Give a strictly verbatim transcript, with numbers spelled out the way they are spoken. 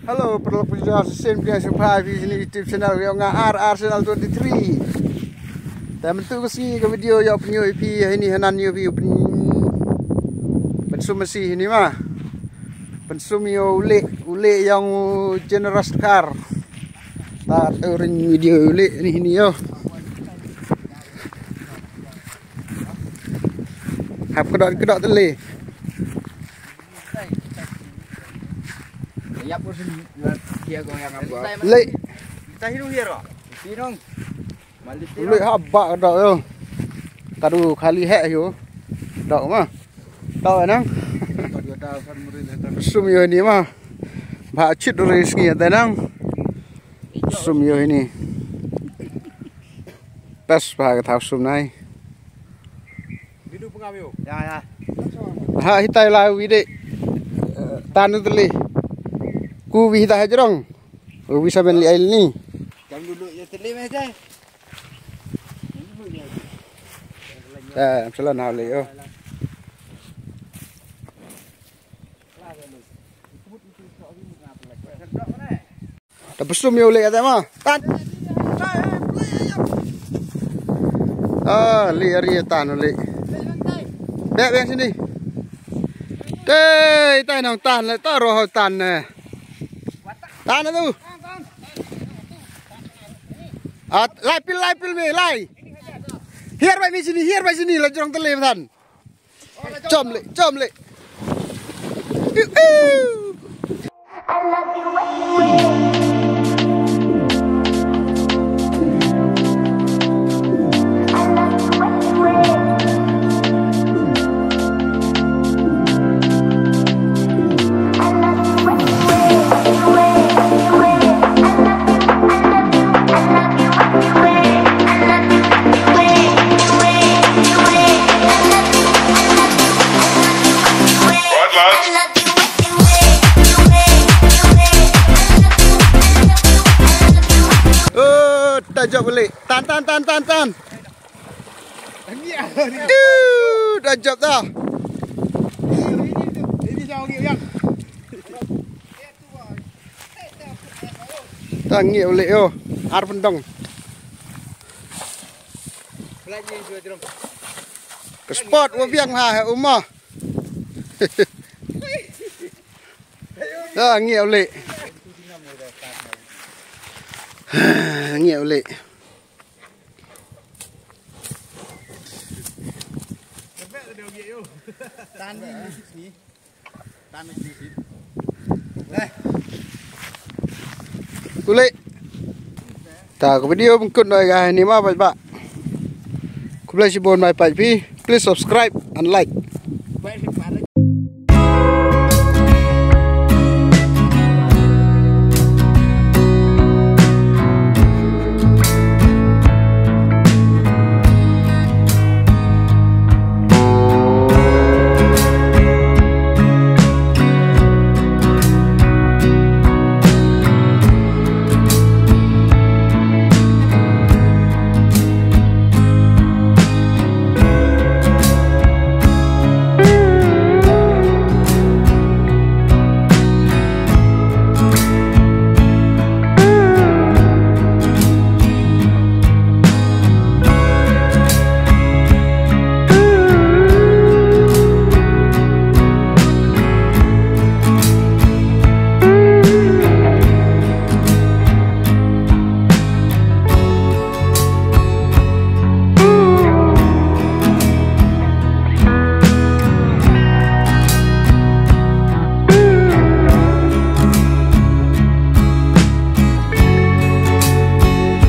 Hello, paralok pynjah, sa sien pdiang sngewbha phi chini YouTube channel yong nga, R R Channel twenty-three. Te mynta ka sngi ka video yow pynyoo i phi heini, hanan yow phi u pyn-, pynsum masi heini ma. Pynsum yow u leh, u leh yong u Generous Car. Ta te u ring video u leh ni heini yow. Hap kdok, kdok tylli. Leh. Leh hap ba dok yow. Kadu khali heh yow. Dok ma. Dok nang. Sum yow ni ma. Ba chit re sngi te nang. Sum yow ni. Pas ba ka thaw sum nai. Ha, hitai la wi de. Tan tylli. Ku wi hitai hajrong. Wi saben li ai ni. Kam dulu ya tylli me jai. Eh, am sala na le yo. Ta pynsum yow leh ate ma. Tan. Ah, leh ari tan leh. Bek bek sini. Te, tai nang tan le, ta ro tan ne. Tan tu. At, lai pil, lai pil me, lai. Hiar bai mi sini, hiar bai sini, la jrong tylli tan. Chom leh, chom leh. Iu, iu. Oh, ta jop balik. Tan, tan, tan, tan, tan. Iu, ta jop ta. Ta ngi u leh yo. Ar pyndong. Ka spot wa biang ha, ha uma. Ta ngi u leh. Ngi u leh. Kuli. Ta ka video pynkut noh ka heini ma, bye bye. Khublei chibun, bye bye phi. Please subscribe and like.